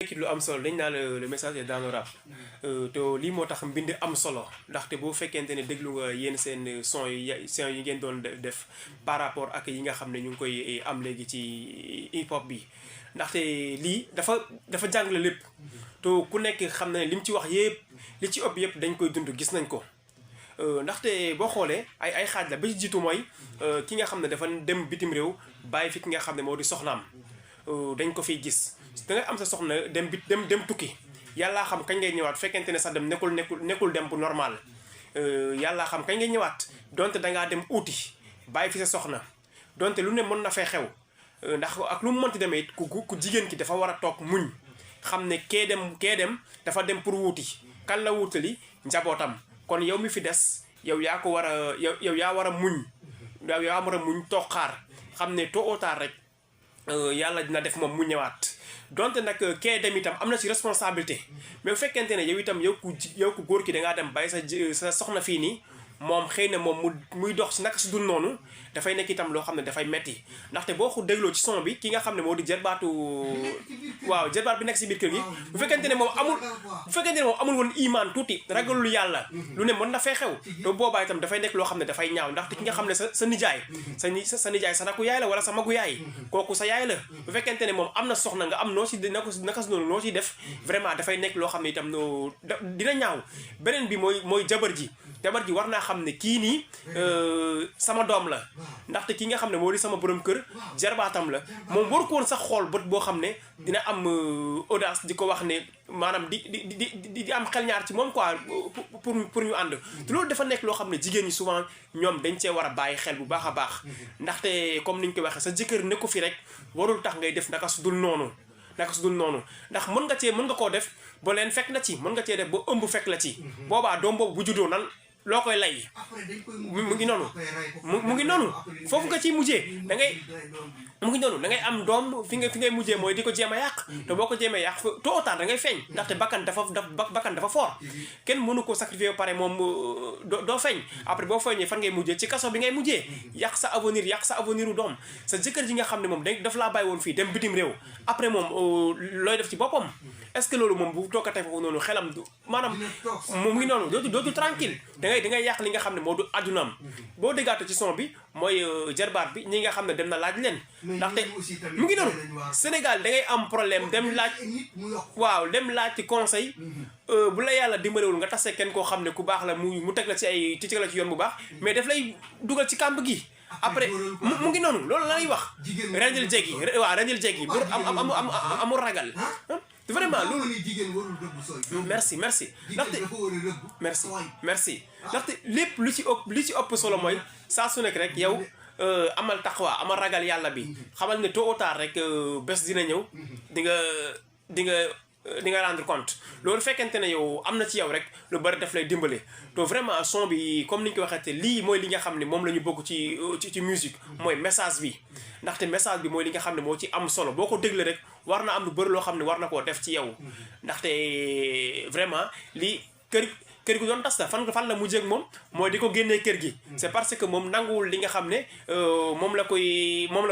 nekkit lu am solo dañ naa le message est dans le rap te lii moo tax mbind am solo ndaxte boo fekkente ne déglu nga yéen seen son yi ngeen doon def par rapport ak yi nga xam ne ñu ngi koy am léegi ci hip hop bi ndaxte lii dafa jàngale lépp te ku nekk xam na ne li mu ci wax yëpp li ci ëpp yëpp dañ koy dund gis nañ ko ndaxte boo xoolee ay xaaj la ba ci jiitu mooy ki nga xam ne dafa dem bitim réew bàyyi fi ki nga xam ne moo di soxnaam dañ ko fiy gis da ngay am sa soxna dem tukki yàllaa xam kañ ngay ñëwaat fekkente ne sax dem nekkul dem bu normal yàllaa xam kañ ngay ñëwaat donte dangaa dem uuti bàyyi fi sa soxna donte lu ne mën na fay xew ndax ak lu mu mënti demee it ku jigéen ki dafa war a toog muñ xam ne kee dem dafa dem pour wuuti kan la wuutali njabootam kon yow mi fi des yow yaa ko war a yow yaa war a muñ toog xaar xam ne tôt ou tard rek yàlla dina def moom mu ñëwaat donte nag kee dem itam am na ci responsabilité mais bu fekkente ne yow itam yow ku góor ki dangaa dem bàyyi sa soxna fii nii moom xëy na moom muy dox ci naka si dul noonu dafay nekk itam loo xam ne dafay metti ndaxte boo ko dégloo ci son bi ki nga xam ne moo di jarbaat bi nekk si biir kër gi bu fekkente ne moom amul woon imaan tuuti ragalul yàlla lu ne mën na fay xew te boobaa itam dafay nekk loo xam ne dafay ñaaw ndaxte ki nga xam ne sa nijaay sa nijaay sa rakku yaay la wala sa magu yaay kooku sa yaay la bu fekkente ne moom am na soxna nga am noo si naka si noonu noo siy def vraiment dafay nekk loo xam ne itam dina ñaaw beneen bi mooy jabar ji war naa xam ne kii nii sama doom la ndaxte ki nga xam ne moo di sama borom kër jarbaatam la moom waru ko woon sax xool bët boo xam ne dina am audace di ko wax ne maanaam di am xel ñaar ci moom quoi pour ñu ànd te loolu dafa nekk loo xam ne jigéen ñi souvent ñoom dañ cee war a bàyyi xel bu baax a baax ndaxte comme niñ ko waxee sa jëkkër nekku fi rek warul tax ngay def naka su dul noonu ndax mën nga koo def ba leen fekk na ci mën nga cee def ba ëmb fekk la ci boobaa doom boobu bu juddoo nan loo koy lay mu ngi noonu foofu nga ciy mujjee da ngay am doom fi ngay mujjee mooy di ko jéem a yàq te boo ko jéemee yàq tôt ou tard da ngay feeñ ndaxte bakkan dafa fort kenn mënu ko sacrifier ba pare moom doo feeñ après boo feeñee fan ngay mujjee ci kaso bi ngay mujjee yàq sa avenir u doom sa jëkkër ji nga xam ne moom daf laa bàyyi woon fii dem bitim réew après moom looy def ci boppam est-ce que loolu moom bu tookatee foofu noonu xelam maanaam mu ngi noonu dootu tranquille da ngay yàq li nga xam ne moo du addunaam boo déggaate ci son bi mooy jarbaat bi ñi nga xam ne dem na laaj leen ndaxte mu ngi noonu Sénégal da ngay am problème dem laaj ci conseil bu la yàlla dimbalewul nga tase kenn koo xam ne ku baax la mu teg la ci yoon bu baax mais daf lay dugal ci kàmb gi après mu ngi noonu loolu la lay wax rendil jeeg yi pour amul ragal vraiment loolu merci ndaxte ndaxte lépp lu ci ëpp solo mooy saa su nekk rek yow amal taqwa amal ragal yàlla bi xamal ne tôt ou tard rek bés dina ñëw di nga rendre compte loolu fekkente ne yow am na ci yow rek lu bari daf lay dimbale te vraiment son bi comme ni ñu ko waxee te lii mooy li nga xam ne moom la ñu bëgg ci musique mooy message bi ndaxte message bi mooy li nga xam ne moo ci am solo boo ko dégle rek war na am lu bëri loo xam ne war na koo def ci yow ndaxte vraiment lii kër gi doon tas la fan la mujjee ak moom mooy di ko génnee kër gi c'est parce que moom nanguwul li nga xam ne moom la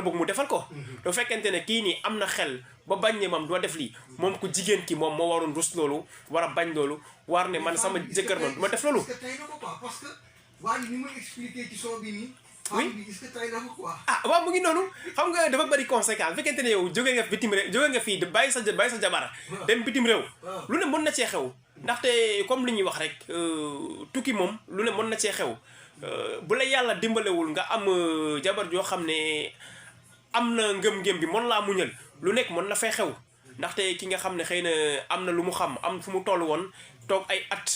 bëgg mu defal ko doo fekkente ne kii nii am na xel ba bañ ne moom doo def lii moom ku jigéen ki moom moo waroon rus loolu war a bañ loolu war ne man sama jëkkër man du ma def loolu oui waaw mu ngi noonu xam nga dafa bëri conséquence fekkente ne yow jóge nga fii bàyyi sa jabar dem bitim réew lu ne mën na cee xew ndaxte comme li ñuy wax rek tukki moom lu ne mën na cee xew bu la yàlla dimbalewul nga am jabar joo xam ne am na ngëm-ngëm bi mën laa muñal lu nekk mën na fay xew ndaxte ki nga xam ne xëy na am na lu mu xam am fu mu toll woon toog ay at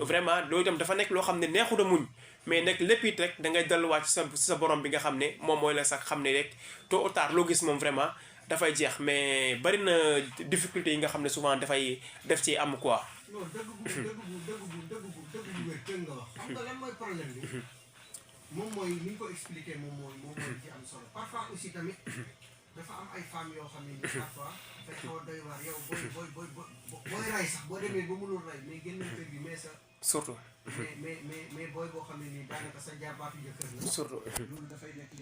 vraiment loolu itam dafa nekk loo xam ne neexut a muñ mais nag lépp it rek da ngay delluwaat ci sa borom bi nga xam ne moom mooy la sax xam ne rek tôt ou tard loo gis moom vraiment dafay jeex mais bari na difficulté yi nga xam ne souvent dafay def ci am quoi. non dëgg bu wér tënk nga wax xam nga lan mooy problème bi moom mooy ni ñu ko expliqué moom mooy ci am solo parfois aussi tamit dafa am ay femmes yoo xam ne ni parfois dafay xaw a doy waar yow booy ray sax boo demee ba mënul ray mais génn kër gi mais sa surtout mais booy boo xam ne nii daanaka sa jàppaatu jëkkër la surtout loolu dafay nekk